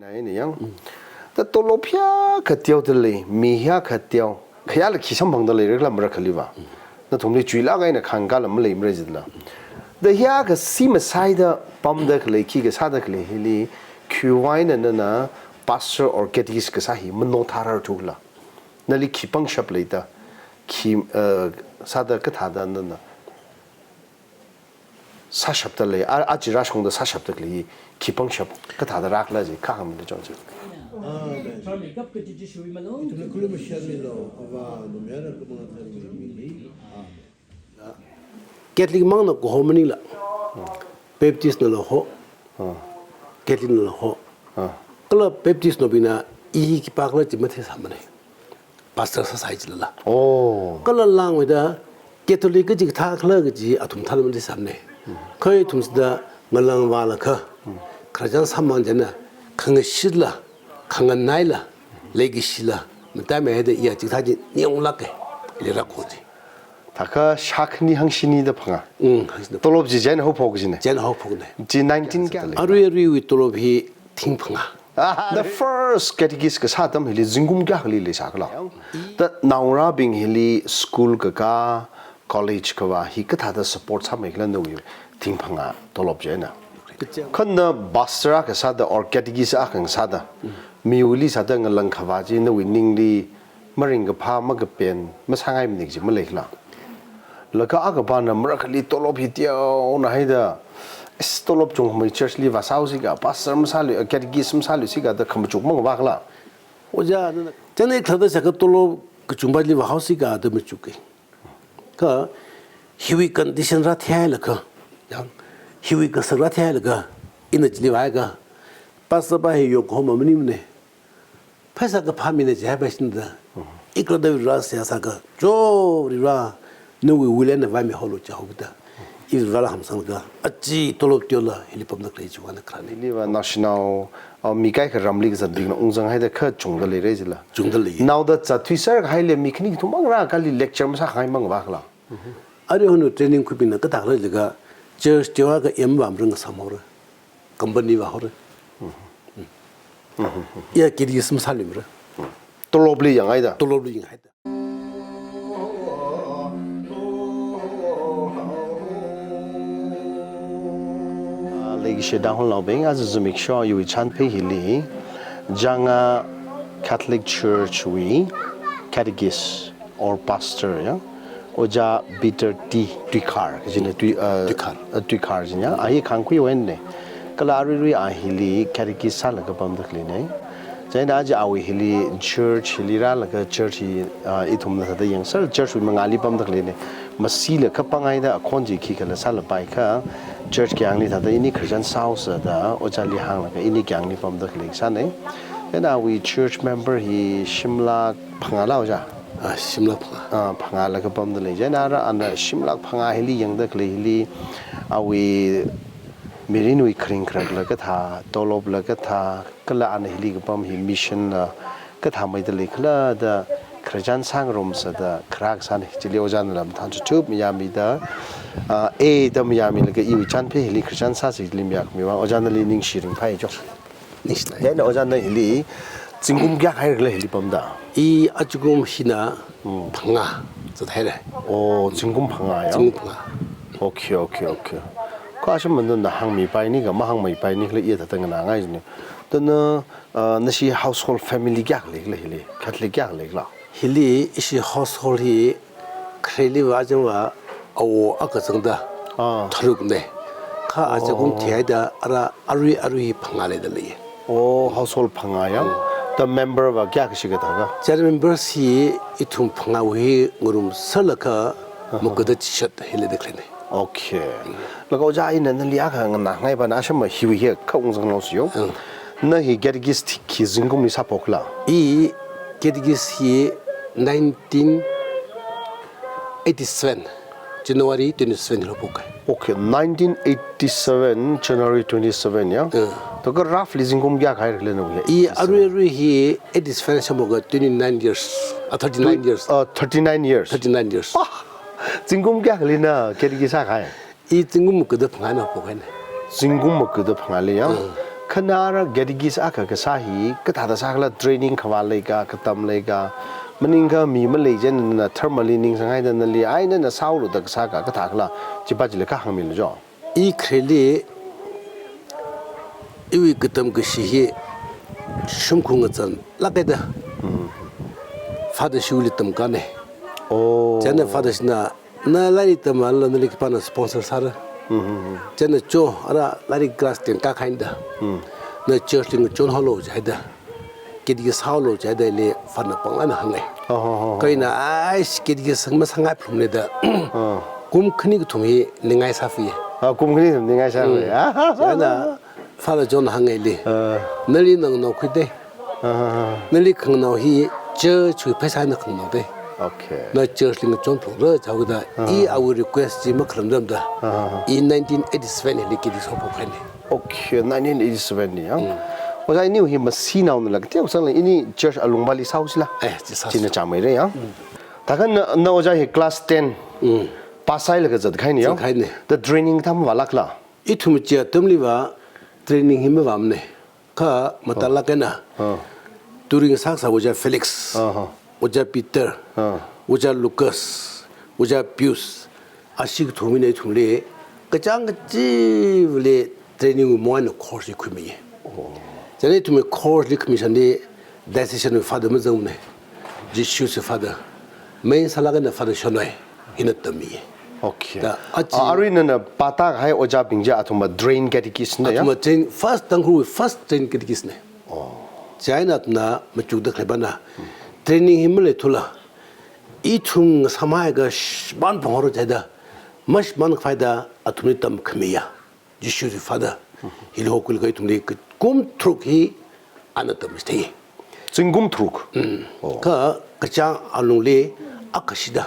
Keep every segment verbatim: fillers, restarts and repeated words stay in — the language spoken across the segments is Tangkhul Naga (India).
Ai ni yang. Da tolop hiyākha teoda lei, mi hiyākha teo. Khayāla khi samphangda leira khala marakhaliva. Nathumli chuilāk eina khangkāla maleimara jila. Da hiyākha si masāida pamda khalei, khikha sāda khalei hili, khiwui vang eina nana pastor or catechist kasā hi mano thararthu khala. Nali khi pangshap leida, khi, eh, sāda kathāda nana sāshapda lei, a, aja rāshungda sāshapda khalei, khi pangshap kathāda rākhala chi, kha hāngmida chonchi. Amen. Charlie, gap kachichi shuimalu. Ithumna khulum shanmilo, ava, numyara kumang tharmili. Ah. Catholic mangna kaho maningla. Ah. Baptist nala ho. Ah. Catholic nala ho. Ah. Kala Baptist nabingna i khipākhala chi matheisāmana. Pastor sāsai jilala. Oh. Kala langwui da Catholic kaji kathā khala kaji athum thāla matheisāmana. Kha ithum sida ngalang vālakha. Khararchan sāmang china khangashitla, khanganaila, leikashila, mataimeida iya chikathā chi ningyānglāka. Leira kho chi. Thākha shākhani hangshini da phangā. Mm, hangshini. Tolop chi chieina haophok jina. Chieina haophokna. Chi nineteen kayā? Arui aruiwui tolop hi thing phangā. The first catechist kasā atam hili zingkum kayākhali leisākhala. Da naongarābing hili school kakā, college kavā hi kathāda support sāmeikhala nawui thing phangā tolop chieina. Kha na pastor akha sāda or catechist akha sāda, miwuili sāda ngalang khavā chi nawui ningli maringkaphā makapen masāngaimana kaji maleikhala. Laga akhapana marakhali tolop hi teona haida, is tolop chungmei church li vāsāhaosi ka, pastor masālu, eh, catechist masālusi ka da khamachuk mangvākhala. Ojā, nana, chieina thāda sākha tolop kachungpali vāhaosi ka da machuka. Kha, hiwui condition rātheilaga, yang, hiwui kasak rātheilaga, ina chili vāakha, pastor pa hi yokho mamaningmana. Pheisā kaphā mina jihai pheisāda. Ikrada Varivara seihā sākha, jo Varivara, nawui will eina vāmihaolu jihaoda. I Varivarala hamsanglaga, aja tolop teola, hili pamda khalei chiwui vangna kharāna. Hiliva national, uh, mi kaikha ramli kazatbingna ungzang haida kha chungda leira jila. Chungda lei. Naoda zatthui sāhaile mi khani kathum mangrā kali lecture masākhangai mangvākhala. Arui honu training khuibingna kathākhala jilaga, church teoakha M vāmra ngasāmhaora. Company vāhaora. Iya kiri sum salimra. Tolopli yanghaida. Tolopli yanghaida. Ah, leikashi Tangkhulnaobing, aja zimiksho iwui chānphei hili, Jangā Catholic Church wui catechist or pastor, ya, Ojā Peter T Tuikhar, kajina Tui, uh, Tuikhar. Uh, Tuikhar jina, a hi Khangkhui wui eina. Kala aruirui a hili catechist sālaga pamda khaleina. Chieina aja awui hili church hili rālaga church hi, uh, ithumna thāda yangsāra church wui mangāli pamda khaleina. Masila kapanghaida akhon chi khikhala sālapai kha church kayāngli thāda ini Christian sāhaosa da ojāli hānglaga ini kayāngli pamda khalei sāna. Chieina awui church member hi shimlak phangāla ojā. Ah, shimlak phangā. Ah, phangālaga pamda lei. Chieina ara ana shimlak phangā hili yangda khalei hili awui mirinwui kharing kharakla kathā, tolopla kathā, kala ana hili kapam hi mission la kathāmeida leikhala da khararchan sāngarumsa da kharā kasāna. Chili ojānala mathān chuchup mayāmida, ah, e da mayāmilaga iwui chānphei hili khararchan sāsi chili mayākhami vang ojānali ningshi ringphai jo. Ningshi. Chieina ojāna hili zingkum kayākha haira khala hili pamda? I ajakum hina phangā zathaira. Oh, zingkum phangā ya? Zingkum phangā. Okay, okay, okay. Kha asham manana hāngmipaini ka mahāngmipaini khala iya thāda nganāngai jina. Dana, ah, nashi household family kayākha leikhala hili? Catholic kayākha leikhala? Hili ishi household hi khareliva ajangva awo akha zangda, ah, tharukna. Kha ajakum, oh, thihaida ara arui arui hi phangā leida lei. Oh, household phangā ya. Mm. Da member va kayākha shikha thākha? Church member hi ithum phangāwui hi ngarumsālaga, aha, magada chishat hi leida khaleina. Okay. Laga ojā ina nali akha nganāngai pana asham hiwui hi kha ungzanglu siyo. Mm. Na hi catechist khi zingkumli sāphokla? I catechist hi nineteen eighty-seven, January twenty-seven hili haophok. Okay, nineteen eighty-seven, January twenty-seven ya? Uh. Thākha roughly zingkum kayākha haira khala nawui? I arui arui hi eighty-seven sāhaoga twenty-nine years, ah, thirty-nine years. Ah, thirty-nine years. Thirty-nine years. Ah, zingkum kayākhali na catechist sākahai? I zingkum magada phangāna haophokhaina. Zingkum magada phangāli ya? Mm. Kha nara catechist akha kasā hi, kathāda sākhala, training khavā leika, katam leika, maningakha mi malei chieina tharmali ningsanghaida nali, ai nana sāhaolu da kasāka, kathākhala, chipa chili kahāngmilu jo. I khareli, iwui katam kashi hi shimkhur ngazanlāk eina, Father Shiwui li tamkāne. Oh. Chieina Father Shiwuina, na lairik tamla nali khipāna sponsor sāra. Chieina cho, ara lairik class ten kākhaida, na church li ngachonhaolu jihaida, catechist sāhaolu jihaida ili Father na pānglāk eina hānge. Oh, oh, oh, oh. Kha ina, ai, catechist masāngai phalungne da. Ah. Kum khani kathum hi ningai sāfie. Ah, kum khani kathum ningai sāfie. Mm. Ah. Chieina Father Johnna hānge ili. Ah. Nali nganao khuide. Ah. Nali khanganao hi church wui pheisā eina khanganaode. Okay. Na church li ngachon phalungra jihaoda, ah, i awui request chi makhalamramda, ah, i nineteen eighty-seven hili catechist haophok kahaine. Okay, nineteen eighty-seven li, ya. Mm. Ojā, iniwui hi masinaonala, kateokha sangla ini church alungvāli sāhaoshila. Eh, chi sā. China chāmeira, ya. Mm. Thākha na, na ojā hi class ten, mm, pass sāhailaga zat kahaine, ya. Zat kahaine. Da training tam vālākla? Ithum chi atamliva training hi mavāmane. Kha matālāk eina, ah, Turi ngasā kasā Ojā Felix, aha, Ojā Peter, ah, Ojā Lucas, Ojā Pius, ashi kathum eina ithumli kachāng kachiva̱li training wui mawan eina course hi khuimiye. Oh. Chieina ithumwui course li khami shani diocese wui father mazangmane. Jesuit wui father. Main sālāk eina Father Shonoi hina tammiye. Okay. Da, achi, ah, arui nana pātākahai ojābing chi athumva trained catechist na, ya? Athumva train, first Tangkhul first trained catechist ne. Oh. Chieina athumna machukda khalei pāna, training hi maleithula, ithum ngasāmhaiakha shimān phonghaora jihaida, mashimān khavai da athumli tamkhamiya. Jesuit wui father. Hili hokhuilaga ithumli kum tharuk hi ana tamchithei. Zingkum tharuk? Mm. Oh. Kha kachāng alungli akha shida.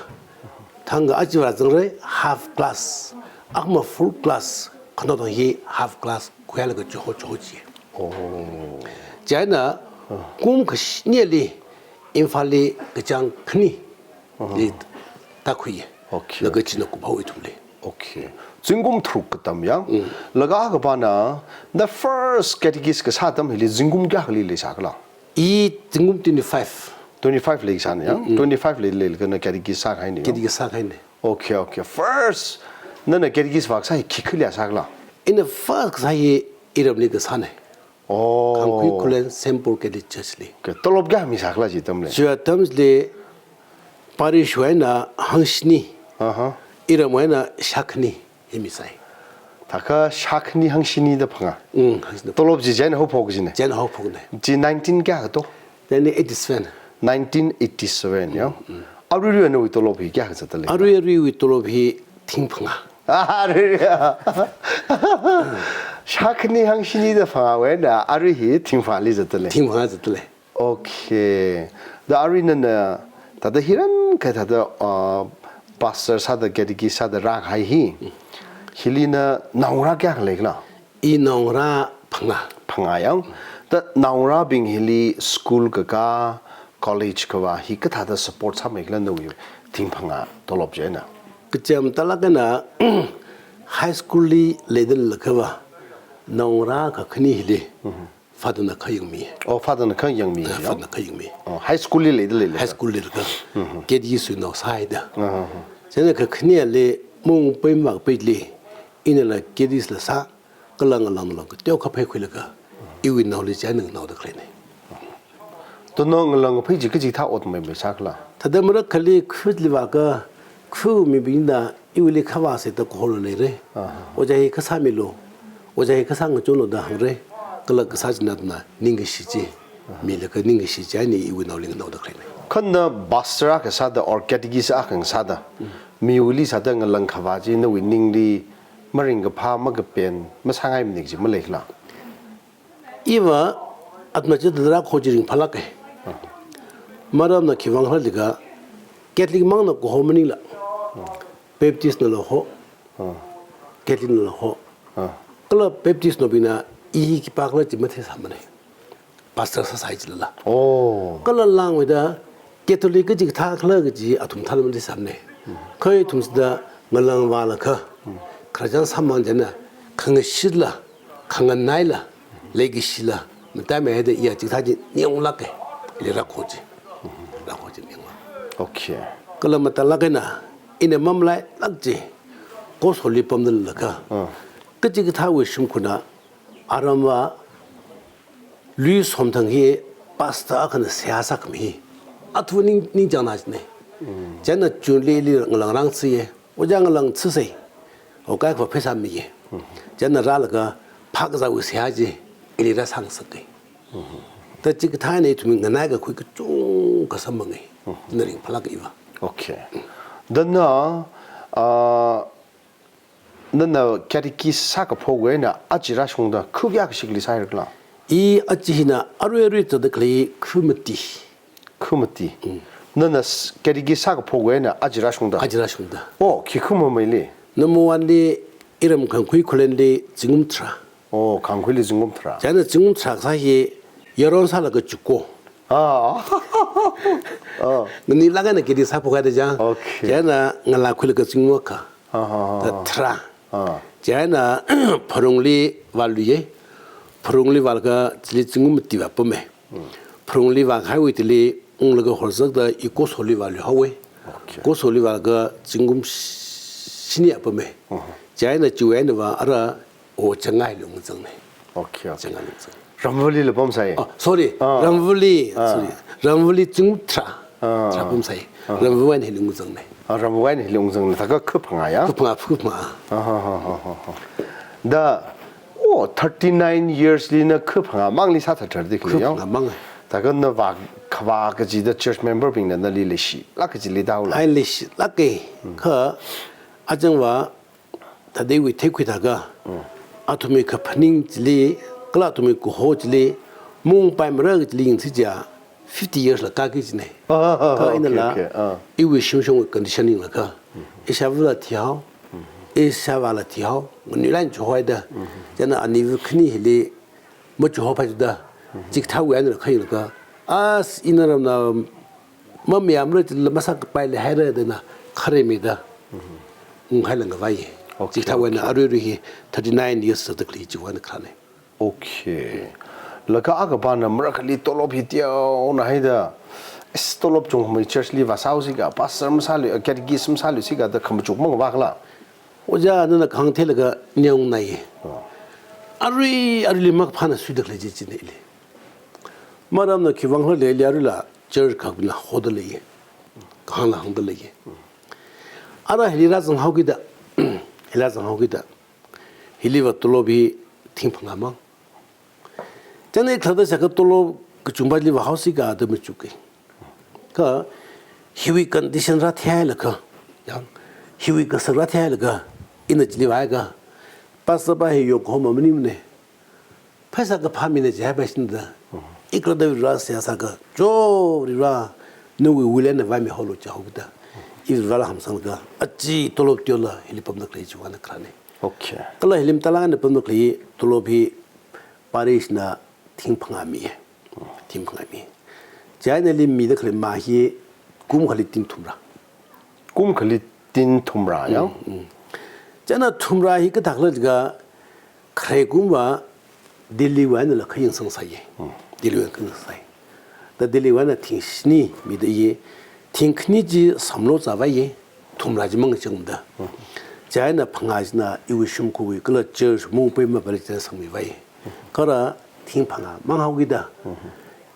Thangkha achi vāzangra, half class. Akhama full class, khanao tang hi half class khuilaga chiho chiho chi. Oh. Chieina, ah, kum khani ali Imphalli kachāng khani, ah, li tākhuiye. Okay. Laga china kuphaowe ithumli. Okay. Zingkum tharuk katam ya. Mm. Laga akha pāna, the first catechist kasā atam hili zingkum kayākhali leisākhala? I zingkum twenty-five. Twenty-five leisāne ya. Mm, mm. Twenty-five li, leilaga na catechist sākahaine ya. Catechist sākahaine. Okay, okay. First, nana catechist vākasā hi khikhali sākhala? Ina first kasā hi iramli kasāne. Oh. Khangkhui Khullen Saint Paul Catholic Church li. Okay, tolop kayā misākhala chi atamli? Chi atamli parish wui eina hangshini. Aha. Iramwui eina shākhani hi misai. Thākha shākhani hangshini da phangā. Mm, hangshini. Tolop chi chieina haophok kajine? Chieina haophokne. Chi nineteen kayākha to? Nineteen eighty-seven. Nineteen eighty-seven, ya? Mm, mm. Aruirui nawui tolop hi kayākha zatdalei? Aruiruiwui tolop hi thing phangā. Arui, ya. Shākhani hangshini da phangāwui eina, arui hi thing phangāli zatdalei. Thing phangā zatdalei. Okay. Da arui nana, thāda hirankha thāda, uh, pastor sāda, catechist sāda rākahai hi. Hili na naongarā kayākha leikhala? I naongarā phangā. Phangā ya. Da naongarābing hili school kakā, college kavā hi kathāda support sāmeikhala nawui thing phangā tolop chieina? Kachām tālāk eina high school li leida leilakha va, naongarā kakhani hili, mhm, Father na kha yangmi. Oh, Father na kha yangmi, eh, ya? Father na kha yangmi. Oh, high school li leida leilakha. High school li leilakha. Mhm. Catechist wui nao sāhaida. Aha. Chieina kakhaneli mung pei mavākapaili, inala catechist la sā, kala ngalāngla kateokha pheikhuilaga, iwui naoli chieina nganaoda khaleine. To na ngalāngkaphai chi kaji thā ot maimai sākhala? Thāda marakhali khuili vākha, khu mibingna iwuili khavāsei da kaholo leire. Aha. Ojā hi kha sāmilu, ojā hi kha sāngachonlu da hāngre. Kala kasā china athumna ningkashi chi, aha, milaga ningkashi chieina iwui naoli nganaoda khaleine. Kha na pastor akha sāda or catechist akha sāda, mm, miwuili sāda ngalāng khavā chi nawui ningli maringkaphā, makapen, masāngaimana kaji maleikhala? Iva, athumna chithāda rākaho chi ringphālāke. Maramna khiwuivang khala jiakha, Catholic mangna kaho maningla, Baptist nala ho, Catholic nala ho. Kala Baptist naobingna i hi khipākhala chi matheisāmane. Pastor sāsai chilala. Oh. Kala langmeida Catholic kaji kathā khala kaji athum thāda matheisāmane. Mm. Kha ithum sāda ngalāng vālakha, mm, khararchān sāmang chieina, khangashitla, khanganaila, Leikashila, matāmei haida iya chikathā chi ningyānglāka. Ili rākho chi. Rākho chi ningyānglāk. Okay. Kala matālāk eina, ina mamalailāk chi, Kosoli pamda leilakha. Ah. Kachikathāwui shimkhurna, aramva, Lui Somthang hi pastor akhana seihā sākhami hi. Athum ning, ningchāngna chine. Chieina June li ili ngalang rāngasaye. Ojā ngalang ngasasei. Okai kho pheisā miye. Chieina rālaga phākazāwui seihā chi ili rāsāngasake. Da chikathā eina ithum nganaikakhui kachungkha samphange. Chieina ringphālāka iva. Okay. Da na, ah, nana catechist sākaphokwui eina aja rāshungda khu kayākha shikli sāhaira khala? I aja hina arui arui zatda khalei khu mati. Khu mati. Mm. Nana s-, catechist sākaphokwui eina aja rāshungda? Aja rāshungda. Oh, khi khu mameili? Number one li iram Khangkhui Khullenli zingkum tharā. Oh, Khangkhuili zingkum tharā. Chieina zingkum tharā kasā hi yaron sālaga chuko. Ah. Ah. Nganilāk eina catechist sāphok haida chang. Okay. Chieina ngalā khuilaga zingkum akha. Ah, ah, ah, Da ah. tharā. Ah. Chieina Pharungli vāluiye. Pharungli vālaga chili zingkum mati vāpame. Hmm. Pharungli vākahaiwui thili unglaga horzakda i Kosoli vāluihaowe. Okay. Kosoli vālaga zingkum sh-, shini vāpame. Mhm. Chieina chiwui einava ara o Changai hili ungzangne. Okay, okay. Changai hili ungzang. Ramvali la pamsai. Oh, sorry. Ah. Ramvali. Ah. Sorry. Ramvali zingkum tharā. Ah. Tharā pamsai. Ah. Ramvali hili ungzangne. Ah, Ramvali hili ungzangne. Thākha khu phangā ya? Khu phangā, khu phangā. Ah, ha, ha. Da, oh, thirty-nine years li na khu phangā mangli sāthatharda khalei ya? Khu phangā mang. Thākha na vā, khavā kachida church member bingna nali leishilāk kaji leida haola? Ai leishilāke. Hmm. Kha, achangva, thāda iwui theikhui thākha, Mm. athumwui kaphaning chili, kala athumwui kaho chili, maungpaimara chili yangsi chiakha, fifty years la kāki kajine. Ah, ah, ah, Kha ah, inala, okay, okay, ah. iwui shimshongwui condition yanglaga, Mm. ishāvāla thihao, Mm. ishāvāla thihao, nganuilāk eina chihohaida, Mm. chieina aniva khani hili, machihophaichuda, Mm. chikathāwui einala khailakha, as ina ramna mamayāmara chila masākapai leihaira da na khare mida. Mhm. Unghailāk ngavaiye. Okay, Chikathāwui eina okay. arui arui hi thirty-nine years zatda khalei chiwui eina kharāne. Okay. Laga akha pana marakhali tolop hi teonā haida. Is tolop chungmei church li vāsāhaosi kha, pastor masālui, catechist masāluisi kha da khamachuk mangavā khala? Ojā nana kahāng theilaga ningyāngnāye. Oh. Arui, aruili makaphāna suida khalei chi chine ili. Maramna khiwuivang khala jiakha aruila church khak bina hoda leiye. Kahāngla hāngda leiye. Ara hili rāzanghaokida, hili rāzanghaokida, hiliva tolop hi thing phangā mang. Chieina i khalatta sākha tolop kachungpa chili vāhaosi kha da machuke. Kha hiwui condition rātheilaga, yang, hiwui kasak rātheilaga, ina chili vāhaiakha, pastor pa hi Yokohama maningmane. Pheisā kaphā mina jihaipaishina da. Mhm. I khalatta Vare seihā sākha, jo Vare, nawui will eina vāmihaolu jihaoda. I Varela hamsanglaga, aja tolop teola hili pamda khalei chiwui eina kharāne. Okay. Kala hili matālāk eina pamda khalei tolop hi parish na thing phangā miye. Thing phangā mi. Chieina ili mida khalei mā hi kum akhali tin thumrā. Kum akhali tin thumrā ya? Mm, mm. Chieina thumrā hi kathā khala jiakha khare kumva Delhi wui einala khayangsang sāye. Mm. Delhi wui einala khayangsang sāye. Da Delhi wui eina thing shini mida ye. Thing khani chi samlo zāvaiye. Thumrā chi mangachangda. Mm. Chieina phangā china iwui shimkhurwui kala church maungpaimara pali chieina sangmivai. Kha ara thing phangā manghaokida. Mhm.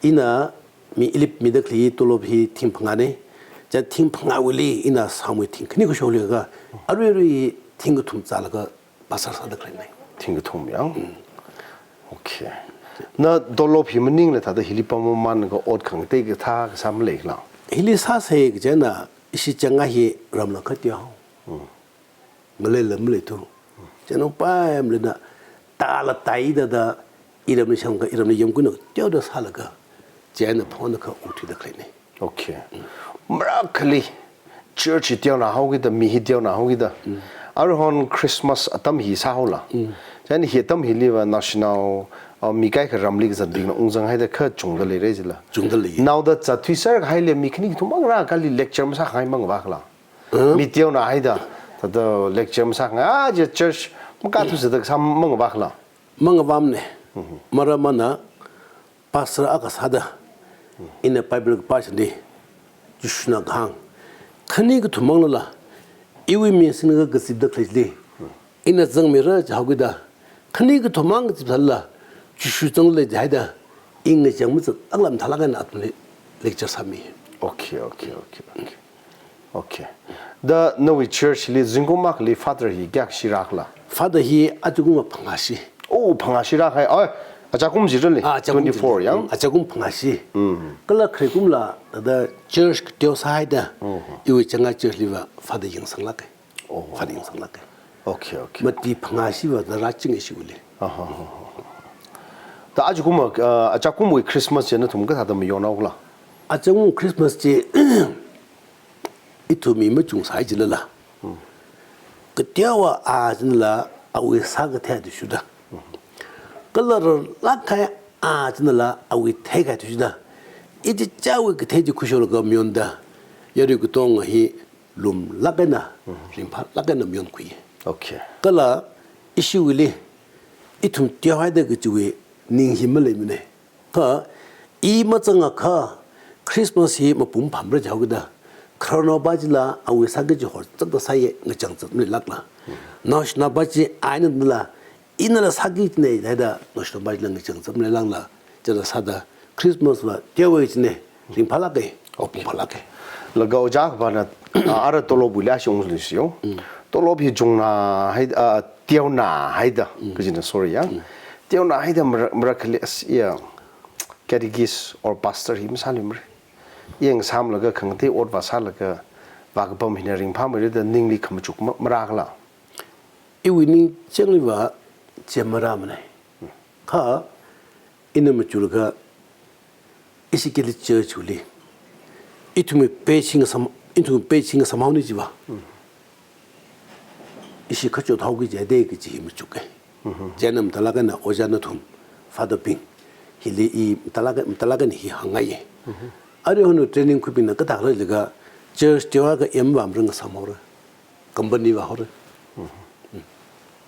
Ina mi ili mida khalei tolop hi thing phangāne. Chieina thing phangāwuili ina sāmui thing khani kashok leiakha, arui arui thing kathum zālaga pastor sāda khaleine. Thing kathum yang? Mm. Okay. Na tolop hi maningla thāda hili pammamanlaga ot khangatei kathā kasā maleila? Hili sāsei kajina ishi Changai hi ramla khateohao. Mm. Ngaleila maleithu. Chieina upai maleina, tāla tāida da, iramli shangkha, iramli yamkuina teoda sālaga, chieina phonda kha ungthuida khaleine. Okay. Marakhali, church hi teonāhaokida, mi hi teonāhaokida. Mm. Aruihon Christmas atam hi sāhaola. Mm. Chieina hi atam hiliva national, uh, mi kaikha ramli kazatbingna ungzanghaida kha chungda leira jila. Chungda lei. Naoda zatthuiser kahaili mi khani kathum mang rākali lecture masākhangai mangavā khala. Huh? Mi teonāhaida, thāda lecture masākhangai, ah, je church makathu sāda kasā mangavā khala. Mangavāmane. Maram mana pastor akha sāda, ina Bible kapā chili, Jishuna kahāng, khani kathum manglala, iwui ming singlaga kazipda khalei chili, ina zangmira jihaokida, khani kathum mang kazip sālala, Jishu zanglei jihaida, i ngachang mazat, aklam thalak eina athumli lecture sāmi. Okay, okay, okay, okay. Okay. Da nawui church li zingkum akhali father hi kayākha shirākhala? Father hi ajakum phangā shi. Oh, phangā shirākahai. Ai, ajakum zirali. Ah, ajakum twenty-four zirali. Yang? Mm, ajakum phangā shi. Mm. Kala khare kumla, da church kateo sāhaida, oh, iwui Changai church liva father yangsang lāka. Oh. Father yangsang lāka. Okay, okay. Mati phangā shiva da rāching ishiwuili. Aha. Da ajakum, uh, ajakumwui Christmas chi nathum kathāda mayonhaokhala? Ajakum Christmas chi, ithum mi machungsai jilala. Hmm. Kateowa a chinala awui sākathei athishurda. Hmm. Kala rarlāk kahai a chinala awui theikahai athishurda. Ichichāwui kathei chi khuishoklaga mayonda, yarui katonga hi lumlāk eina, hmm, ringphālāk eina mayonkhui. Okay. Kala ishiwuili, ithum teohaida kajiwui ning hi maleimana. Kha, i mazangakha, Christmas hi mapung pamra jihaokida, khararnaopa chila awui sāki kaji horzakta sāya, ngachang zat maleilākla. Naoshinaopa chi ainala, inala sāki kajina jihaida, naoshinaopa chila ngachang zat maleilākla, chila sāda, Christmas va teowa kajina, ringphālāka, okay, phālāka. Laga ojā akhana, ah, ara tolopwuili ashi ungluisiyo. Mm. Tolop hi chungnahaida, ah, teonahaida, mm, kajina, sorry ya. Mm. Teonahaida mara-, marakhali as iya catechist or pastor hi masāluimara. Yang samlaga khangatei ot vāsālaga vākapam hina ringphāmeira da ningli khamachuk ma-, marākhala? Iwui ningchāngliva chi marāmana. Kha, ina machukakha, ishi Catholic Church wuli, ithumwui page hi ngasam, ithumwui page hi ngasamhaoni jiva. Mm. Ishi kachot haoki jihaida kaji hi machuka. Mhm. Chieina mathālāk eina ojā nathum, Father bing, hili i mathālāk, mathālāk eina hi hāngngaiya. Mhm. Arui honu training khuibingna kathāda khala jilaga, church teoakha M vāmara, ngasamhaora. Company vāhaora. Mhm. Mm.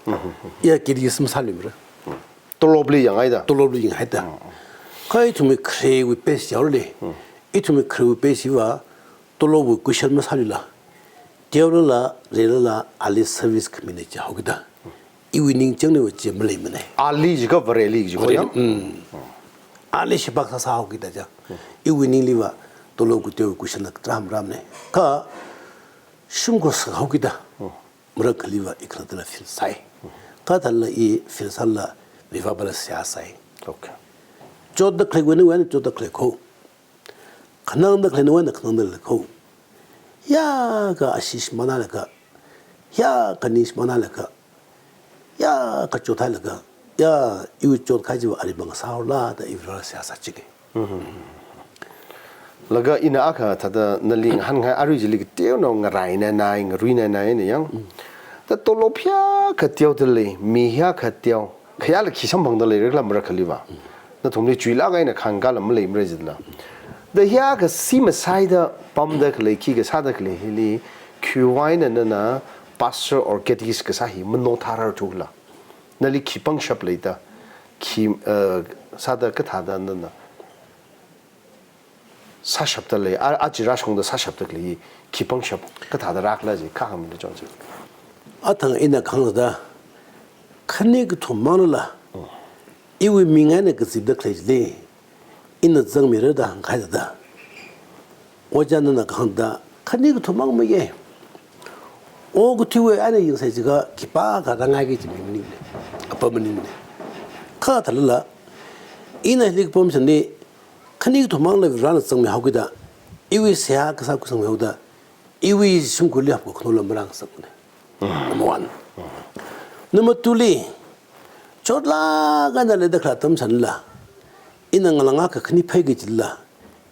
Mhm. Iya, kiri sum sāluimara. Mm. Tolopli yanghaida. Tolopli yanghaida. Mm, mm. Kha ithumwui kharewui page yaorali. Mm. Ithumwui kharewui page hiva tolopwui question masāluila. Teolala, reilala, ali service khamina jihaokida. Mm. Iwui ningchāngliva chi maleimana. Ali jiakha Vareli jiko Vareli, yang? Mm. Mm. Ali shipāk sāsāhaokida ja. Mm. Iwui ningliva tolop kateo question la tarākha marāmana. Kha shimkhur sāhaokida. Mm. Marakhaliva i khalattala field sāi. Kha thālala i field sālala revival seihā sāi. Okay. Chotda khalei nawui eina chotda khalei kho. Khanangda khalei nawui eina khanangda khalei kho. Yākha ashish manālaga, yākha nish manālaga, yākha chothailaga, ya, iwui chotkahai chiva aribing sāhaola da i Vareli seihā sāchika. Mhm. Laga ina akha thāda nali ngahānngai arui chili kateonao ngarainainai, ngaruinainaina yang. Mm. Da tolop hiyākha teoda lei, mi hiyākha teo, khayāla khi samphangda leira khala marakhaliva. Mm. Nathumli chuilāk eina khangkāla maleimara jila. Da hiyākha si masāida pamda khalei, khikha sāda khalei hili, khiwui eina nana pastor or catechist kasā hi mano thararthukhala. Nali khi pangshap leida, khi, eh, sāda kathāda nana sāshapda lei, a, aja rāshungda sāshapda khalei, khi pangshap kathāda rākhala chi, kha hāngmida choncha. Athang ina kahāngda, khani kathum manglala, mm, iwui ming eina kazipda khalei chili, ina zangmira da hāngkahai thāda. Ojā nana kahāngda, khani kathum mang maya. Okathuiwui eina yangsei jiakha khipākha rāngaiki kaji mi maningmana. Apam maningmana. Kha thālala, ina hili kapam chili, khani kathum manglala Varena zangmihaokida, iwui seihā kasā khuisangmihaoda, iwui shimkhurli hapkakhanola marāngasakmana. Number one. Number two li, chotlāk eina leida khalei atam chilila, ina ngalang akha khani phāki jilala,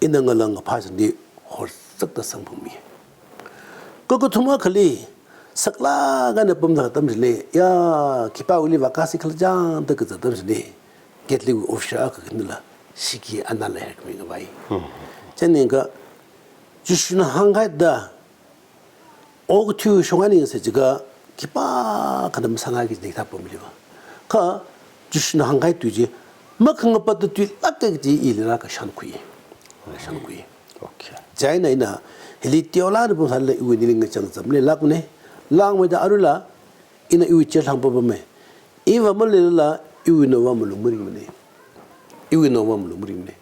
ina ngalang kaphā chili horzakta samphangmi. Kakathuma akhali, saklāk eina pamda atam chili, ya, khipāwuili vākāsi khala chāngda kazat atam chili, Catholic official akha khanila, siki ana lei khami ngavai. Hmm. Chieina, Jishuna hāngkahai thāda, okathui shong eina yangsei jiakha, khipākha masāngaiki kaji thā pamliva. Kha, Jishuna hāngkahai tui chi, makhangapatta tuilāka kaji ili rākashankhui. Kashankhui. Okay. Chieina ina, hili teolāna pamsālala iwui ningli ngachang zamli lākmane. Lāngmeida aruila, ina iwui church hāngpapame. Iva maleilala, iwui naova malung maringmane. Iwui naova malung maringmane.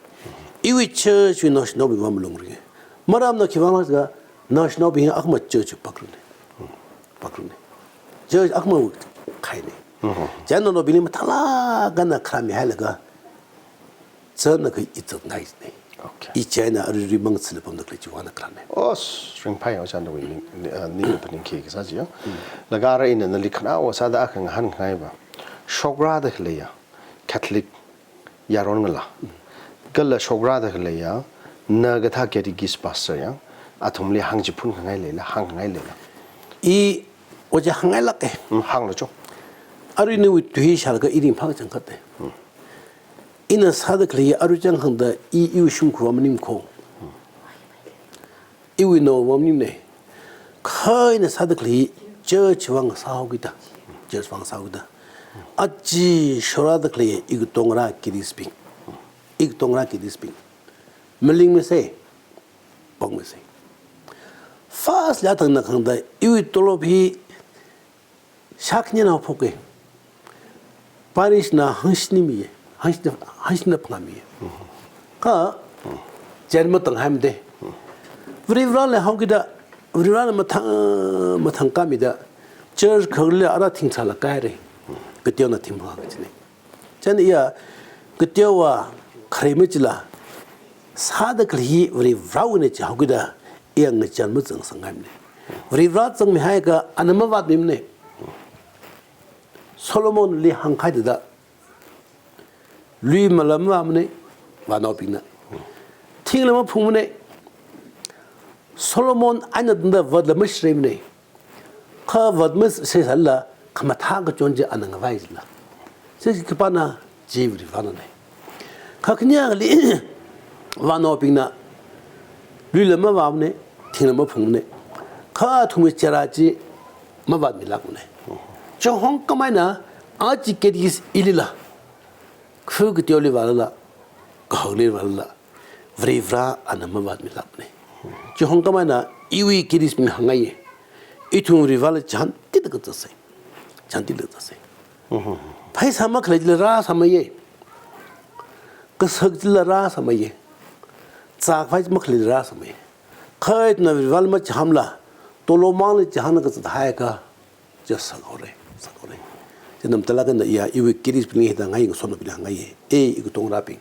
Iwui church wui naoshinaobingva malung ringe. Maramna khiwuivang jiakha, naoshinaobing hi akhama church pakrune. Pakrune. Church akhama khaine. Mhm. Chieina naobingli mathālāk eina kharamihailaga, church na kha i zatngaine. Okay. I chieina aruirui mangachila pamda khalei chiwui vangna kharane. Oh, ringphai ojā nawui ning, ah, ning phaningkhui kasā chi ya. Mm. Laga ara ina nali khanaowa sāda akha ngahānngaiva. Shokrāda khaleiya Catholic yaron ngala. Mm. Kala shokrāda khaleiya, na kathā catechist pastor ya, athumli hāngchiphun khangai leila, hāngkhangai leila. I, ojā hāngngailāke. Mm, hānglu cho. Arui nawui tui shālaga i ringphā kachangkhate. Mm. Ina sāda khalei arui chang hāngda i, iwui shimkhurva maning kho. Iwui naova maningmane. Kha ina sāda khalei church vang sāhaokida. Church vang sāhaokida. Aja shokrāda khalei ikatongra catechist bing. Ikatongra catechist bing. Malingmase. Pangmase. First li athangna hāngda iwui tolop hi shākhane haophoke. Parish na hangshini miye, hangshini, hangshini phangā miye. Kha, church matanghaimade. Varivarali haokida, Varivarana mathang, mathang khamida, church kharli ara thing sālaga kahaire. Kateona thing phangā kachine. Chieina iya, kateowa khare machila, sāda khalei hi Varivarawuine jihaokida, iya ngachang mazangsangngaimane. Varivara zangmihaiakha ana mavātmimane. Solomonli hāngkahai thāda, luimala mavāmane, vānaobingna. Thingla maphungmane. Solomon eina tangda vatla mashireimane. Kha vat mashiresālala, khamathā kachon chi ana ngavai jila. Chi khipāna, chi Varivarana. Kha khaniali, vānaobingna, luila mavāmane, thingla maphungmane. Kha athumwui cherā chi mavātmilākmane. Chihong khameina, aja catechist ilila, khu kateoli vālala, kahakli vālala, Varivara ana mavātmilākmane. Chihong khameina iwui catechist bing hāngngaiye. Ithum Varivarali chāntilaga zatsei. Chāntilaga zatsei. Mhm. Pheisā makhalei chila rāsāmeiye. Kasak chila rāsāmeiye. Zākhavai makhalei chila rāsāmeiye. Kha ithumna Varivarali machānmala, tolop mangli chānlaga zathaiakha, chi sākhaore, sākhaore. Chieina mathālāk eina iya, iwui catechist bingli hithāda ngahān ngasotnaobingli hāngngaiye. E, ikatongrabing.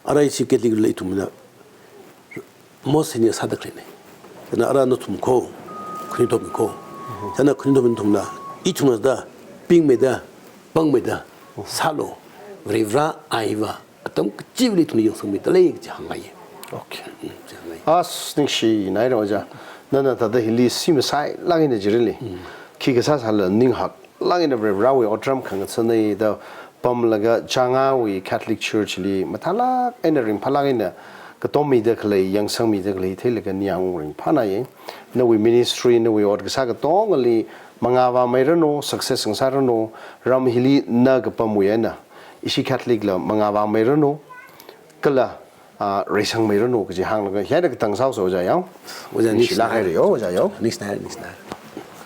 Ara ishi Catholic li ithumna, most senior sāda khaleine. Chieina ara nathum kho, khanuithotmi kho. Chieina khanuithotmi nathumna, ithumna da, pingmeida, pangmeida, sālu, Varivara hiva, atam kachivali ithumli yangsangmida lei kaji hāngngaiye. Okay. Mm, chi hāngngaiye. As, ningshinaira ojā. Nana thāda hili simasai lāngina jirili. Mm. Khi kasā sālala ninghak lāngina Varivarawui otram khangathane da pamlaga Changawui Catholic Church li mathālāk eina ringphālāk eina katommida khalei, yangsangmida khalei theilaga ningyāng ringphānaye. Nawui ministry, nawui ot kasā katongali mangā vāmeiranu, success ngasāranu, ram hili na kapamwui eina ishi Catholic la mangā vāmeiranu, kala, ah, reisangmeiranu kaji hānglaga, hithāda katang sāhaosa ojā yao. Ojā, ningshilāk haira yo, ojā yao. Ningshina, ningshina.